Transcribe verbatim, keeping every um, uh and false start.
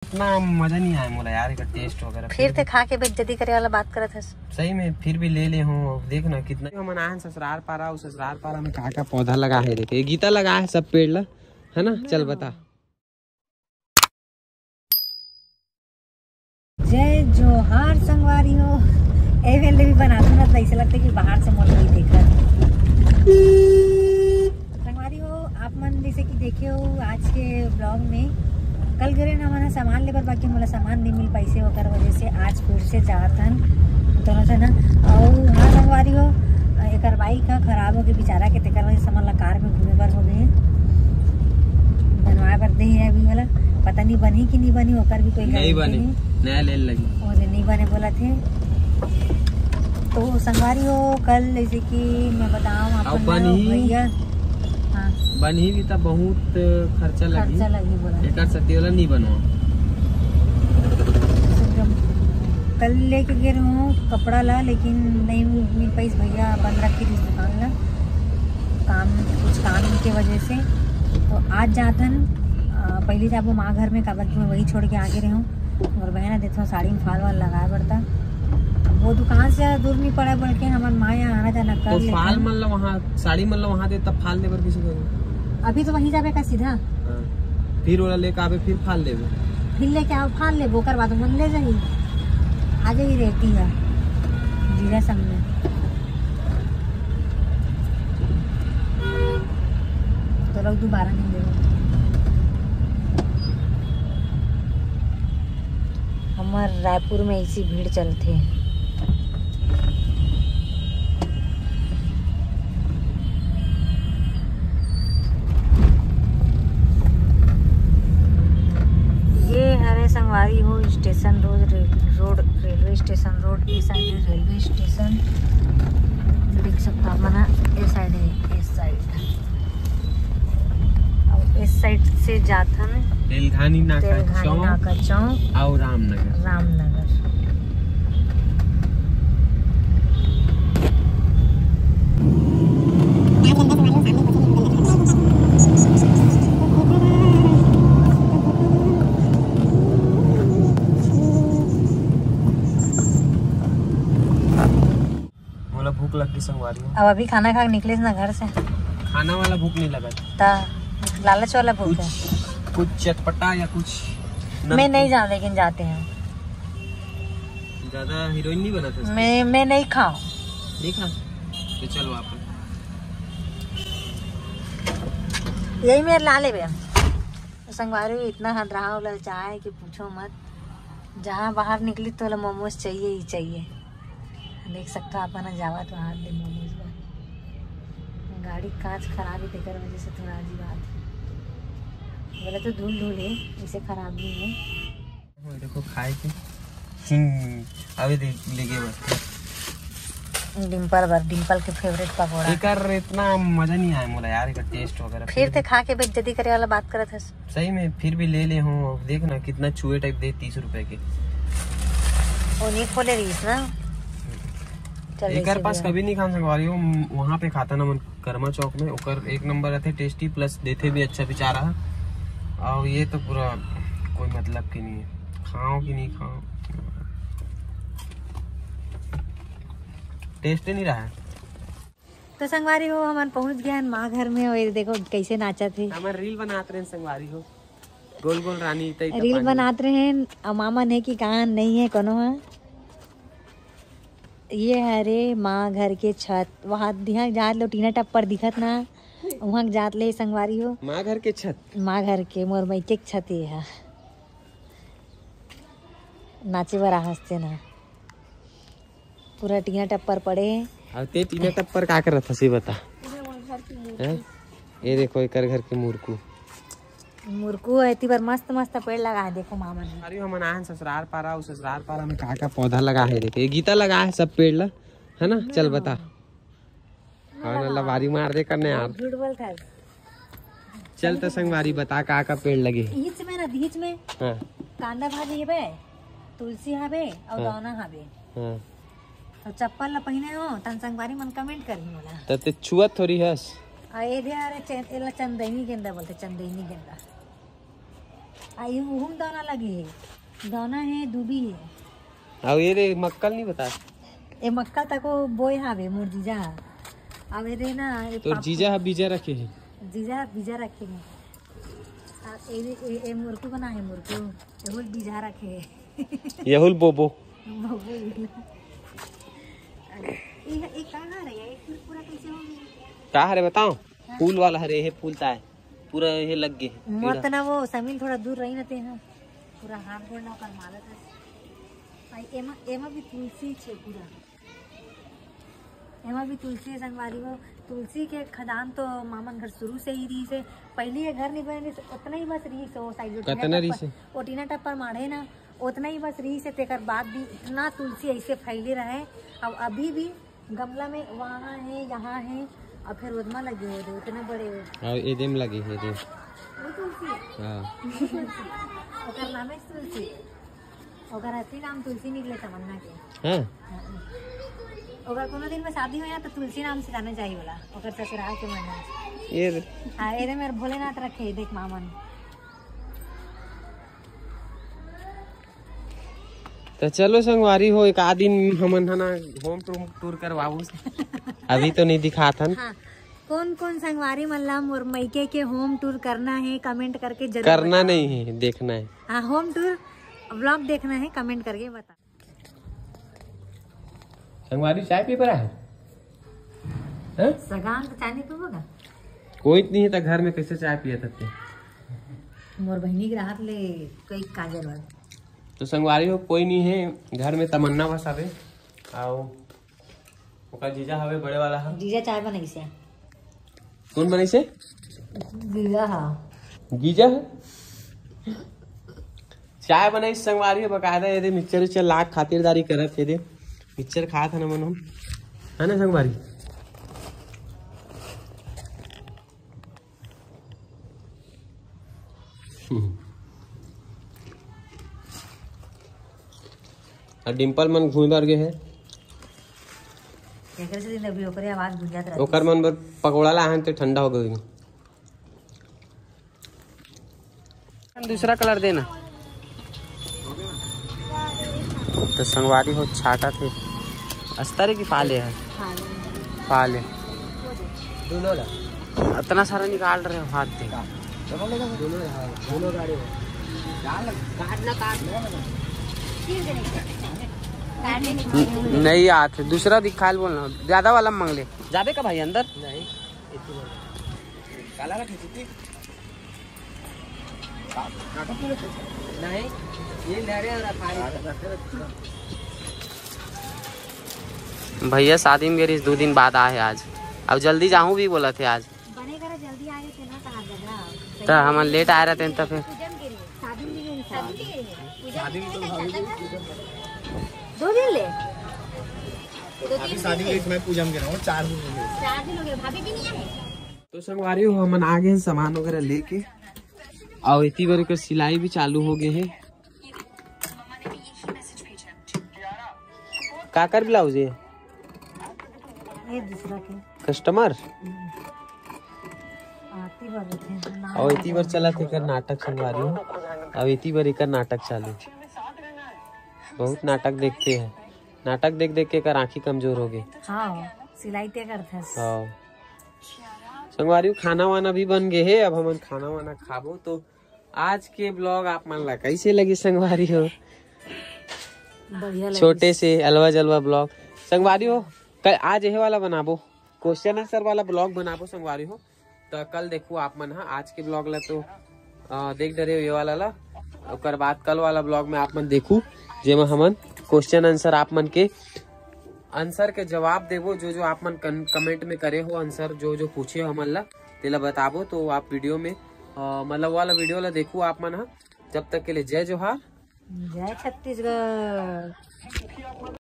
इतना मजा नहीं आया मोला यार, एकर टेस्ट वगैरह। फिर ते खा के बेइज्जती करे वाला बात करत हस। सही में, फिर भी ले ले हूँ। अब देख ना कितना हमन आए हैं ससुरार पारा, उस ससुरार पारा में का का पौधा लगा है। देखे, ये गीता लगा है सब पेड़ ला, है ना? चल बता। जय जोहार संगवारी हो। ए वेले भी बनाथन ना, तो ऐसे लगता है कि बाहर से मोला कोई देखत। संगवारी हो, आप मन जैसे कि देखे हो आज के ब्लॉग में, कल गे रहेन हमन ह सामान लेबर, बाकी मोला सामान नहीं मिल पाइसे, ओकर वजह से आज फिर से जात हन दोनों जना। अउ हाँ संगवारी हो, एकर बाइक ह खराब हो गई बेचारा के, तेकर वजह से हमन ला कार में घूमे बर हो गए, बनवाए बर दे हे अभी वाला। पता नहीं बनही कि नहीं बनही, ओकर भी कोई नहीं गारंटी बने, नहीं। नया लेन लगी। ओदे नहीं बने बोलत हे। तो संगवारी हो, कल जैसे कि मैं बताऊं, अपन बनही। भैया, हाँ। बनही भी त बहुत खर्चा लगी। खर्चा लगी बोला। एकर सेती ओला नहीं बनवा। कल लेके गे रहूं कपड़ा ला, लेकिन नहीं मिल पाइस भैया, बंद रखे रहिस दुकान ला, काम, कुछ काम के वजह से। तो आज जाथन, अ, पहले जाबो माँ घर में, काबर कि मैं वही छोड़ के आगे रहूं। और बहन देथों साड़ी में फाल वाल लगाए पड़ता। वो दुकान से दूर नहीं पड़े, बल्कि हमार माँ यहाँ आना जाना कर तो लेथन। फाल मन ला वहाँ, साड़ी मन ला वहाँ दे, तब फाल लेबर किसी को। अभी तो वहीं जाबे का सीधा। हाँ। फिर ओला लेके आबे, फिर फाल लेबे। फिर लेके आओ, फाल लेबो, ओकर बाद मन ले जाही। आ जाही रेती है जीजा संग में। तो लोग दोबारा नहीं लेबो। हमर रायपुर में ऐसी भीड़ चलथे। ये हरे संगवारी हो station road, rail-, road, railway station road, ये साइड है रेलवे स्टेशन। देख सकता आप मन, ये साइड है, इस साइड। अउ इस साइड से जाथन तेलघानी नाका तेलघानी चौक नाका चौक। अउ रामनगर। रामनगर। मोला भूख लग गई संगवारी हो। अब अभी खाना खा के निकलेस ना घर से। खाना वाला भूख नहीं लगा। ता लालच वाला भूख कुछ, है। कुछ चटपटा या कुछ मैं नमकीन। नहीं जाऊँ, लेकिन जाते हैं। ज्यादा हीरोइन नहीं बना था। मैं, मैं नहीं खाऊँ। नहीं खा? तो चलो आप। यही मेरे ला लेबे। संगवारी इतना हदराव ललचाए कि पूछो मत। जहाँ बाहर निकली तो मोमोज चाहिए ही चाहिए। देख सकता आप ना, जावा तो हाथ दे मोमोज बर। गाड़ी कांच खराब है, तेकर वजह से थोड़ा अजीब बात है। बोले तो धूल धूल है, इसे खराब नहीं है। वो देखो खाए के चिंग, अबे देख लेके बस। डिम्पल बर, डिम्पल के फेवरेट पकौड़ा। एकर इतना मजा नहीं आया मोला यार, एकर टेस्ट वगैरह। फिर ते खा के बेइज्जती करे वाला बात करत हस। सही में, फिर भी ले ले हूँ। अब देख ना कितना छुए टाइप दे, तीस रुपए के। वो नहीं खोले रहीस ना। चल, एकर ऐसे पास भी है। कभी नहीं खान संगवारी हो, वहाँ पे खाता ना मन कर्मा चौक में, ओकर एक नंबर रहते टेस्टी, प्लस देते भी अच्छा बेचारा। और ये तो पूरा कोई मतलब की नहीं है, खाओ कि नहीं खाओ, टेस्ट ही नहीं रहा है। तो संगवारी हो, हमन पहुंच गए हैं माँ घर में। और ये देखो कैसे नाचत है। हमर रील बनात रहे संगवारी हो, गोल गोल रानी तई रील बनात रहे हैं। और मामा ने की कहा नहीं है कोनो है। ये हरे माँ घर के छत, वहाँ दिहा जात लो टीना टप्पर दिखत ना, वहाँ जात ले संगवारी हो। माँ घर के छत, माँ घर के मोर मइके के छत ये है। नाचे बर आहस ते ना, पूरा टीना टप्पर पड़े हे। अब ते टीना टप्पर का करत हसी बता? हैं? ये देखो एकर घर के मुरकू। मुरकू है, एती बर मस्त मस्त पेड़ लगा है, देखो मामा ने। अरे हमन आए हैं ससुरार पारा, उस ससुरार पारा में का का पौधा लगा है, देखो ये गीता लगा है सब पेड़ ला, है ना? चल बता। हाँ ना, लबारी मार दे करने यार। झूठ बोलता है। चल तो संगवारी बता का का पेड़ लगे? बीच में ना, बीच में हाँ। कांदा भाजी हबे, तुलसी हबे और हाँ। दौना हबे। हाँ। तो चप्पल ला पहिने हो, तन संगवारी मन कमेंट करही मोला। त ते छुअत थोड़ी हस। आ, ए दे, अरे, चंद-, एला चंदैनी गेंदा बोलते, चंदैनी गेंदा। आ, ये उहू म दाना लगे हे, दाना हे, दूबी हे। अउ ये रे मक्का ल नहीं बता। ए मक्का तको बोय हावे मोर जीजा। अब ये रे ना, ये तोर पापा जीजा ह बीजा रखे हे। जीजा बीजा रखे हे। आ, ए, ए, ए मुरकू बना हे, मुरकू। एहू ल बीजा रखे हे। एहू ल बोबो। बोबो ही। ये, ये का हरे? ये पूरा कैसे हो गया? का हरे बताओ? हाँ। फूल वाला हरे, ये फूल ताय। पूरा ये लग गे हे मोर कीड़ा। तना वो समील थोड़ा दूर रही ना ते, हाँ। पूरा हाथ गोड़ ला ओकर मालत हे। भाई, एमा, एमा भी तुलसी छे पूरा। एमा भी तुलसी हे संगवारी हो। तुलसी के खदान तो मामन घर शुरू से ही रहिस हे। पहली ये घर नहीं बने रहिस, उतना ही बस रहिस हे वो साइड। कतना रहिस हे? ओटीना टप्पर माढ़े ना, उतना ही बस रहिस हे। तेकर बाद भी इतना तुलसी ऐसे फैले रहे। अब अभी भी गमला में वहाँ हे, यहाँ हे, अउ फिर ओदमा लगे हे, उतना बड़े हे। अउ एदे म लगे हे, एदे। वो तुलसी हे? हाँ। वो तुलसी। ओकर नाम हे तुलसी। ओकर असली नाम तुलसी निकले तमन्ना के। हाँ। हाँ। ओकर कोनो दिन में शादी होय ना, तो तुलसी नाम से जाने जाही ओला, ओकर ससुराल के मन। ये रे। हाँ, एदे मेर भोलेनाथ रखे हे, देख मामन। तो चलो संगवारी हो, एक आध दिन हमन ह ना होम टूर, टूर करवाबो। अभी तो नहीं दिखात हन। हाँ, कौन कौन संगवारी मन ला मोर मइके के होम टूर करना हे, कमेंट करके जरूर करना बताओ। नहीं हे, देखना हे। हाँ, होम टूर व्लॉग देखना हे, कमेंट करके बताओ। संगवारी चाय पी बर आए? हैं? सगान तो चाय नहीं पीबो का? कोई नहीं हे त घर में कैसे चाय पिए थते? मोर बहिनी के राहत ले कई काजल वाला। तो संगवारी हो, कोई नहीं हे घर में, तमन्ना बस हवे, अउ ओकर जीजा हवे बड़े वाला ह। जीजा चाय बनाइस हे। कौन बनाइस हे? जीजा हा। जीजा ह? चाय बनाइस संगवारी हो, बकायदा एदे मिक्सचर उक्सचर ला के खातिरदारी करत हे, एदे मिक्सचर खात हे ना मन हम, है ना संगवारी? अउ डिम्पल मन घूमे बर गे हे। एकरे से दिन अभी ओकरे आवाज गूंजत रहती। ओकर मन बर पकौड़ा लाहन ते ठंडा हो गई। दूसरा कलर देना। तो संगवारी हो छाटा थे। अस्तर हे कि फाले हे? फाले। फाले। दोनों ला। इतना सारा निकाल रहे हो हाथ से। दोनों लेगा? दोनों, हाँ, दोनों गाड़ी हो। काट ना, काट। नहीं आते, दूसरा दिखा ले बोलना, ज्यादा वाला मांग ले। जाबे का भाई अंदर? नहीं, इतनी बोल। काला रख, इतनी। नहीं, ये नरे और अखाड़ी। भैया शादी में गे रहिस, दू दिन बाद आए आज। अब जल्दी जाहूँ भी बोलत हे आज। बने करा जल्दी आए थे ना, कहा झगड़ा। तो हमन लेट आए रहते हैं तो फिर। पूजा में गे रहिस। शादी में गे रहिस। शादी में गे रहिस। पूजा में गे रहिस। दो दिन ले। दो दिन शादी में गे रहिस, मैं पूजा में गे रहा हूँ, चार दिन हो गए। चार दिन हो गए, भाभी भी नहीं आए। तो संगवारी हो, हमन आ गए हैं सामान वगैरह लेके, अउ एती बर एकर सिलाई भी चालू हो गए हे। काकर ब्लाउज हे? ये दूसरा के। कस्टमर? आती बर होथे, नाम अउ एती बर चलत हे एकर नाटक संगवारी हो, अउ एती बर एकर नाटक चालू। बहुत नाटक देखते हैं, नाटक देख देख के एकर आँखी कमजोर हो गए। हाँ, सिलाई ते करथे। हाँ। संगवारी हो, खाना वाना भी बन गए हे, अब हमन खाना वाना खाबो। तो आज के ब्लॉग आप मन ला कैसे लगी संगवारी हो? बढ़िया लगिस। छोटे से अलवा जलवा ब्लॉग संगवारी हो। कल आज यही वाला बनाबो, क्वेश्चन आंसर वाला ब्लॉग बनाबो संगवारी हो। तो कल देखो आप मन हा आज के ब्लॉग ला तो, अ, देख डरे हो ये वाला ला। ओकर बाद कल वाला ब्लॉग में आप मन देखू, जेमा हमन क्वेश्चन आंसर आप मन के आंसर के जवाब देबो, जो जो आप मन कन-, कमेंट में करे हो आंसर, जो जो पूछे हो हमन ला, तेला बताबो। तो आप वीडियो में, अ, मतलब वाला वीडियो ला देखू आप मन हा। जब तक के लिए जय जोहार। जय छत्तीसगढ़।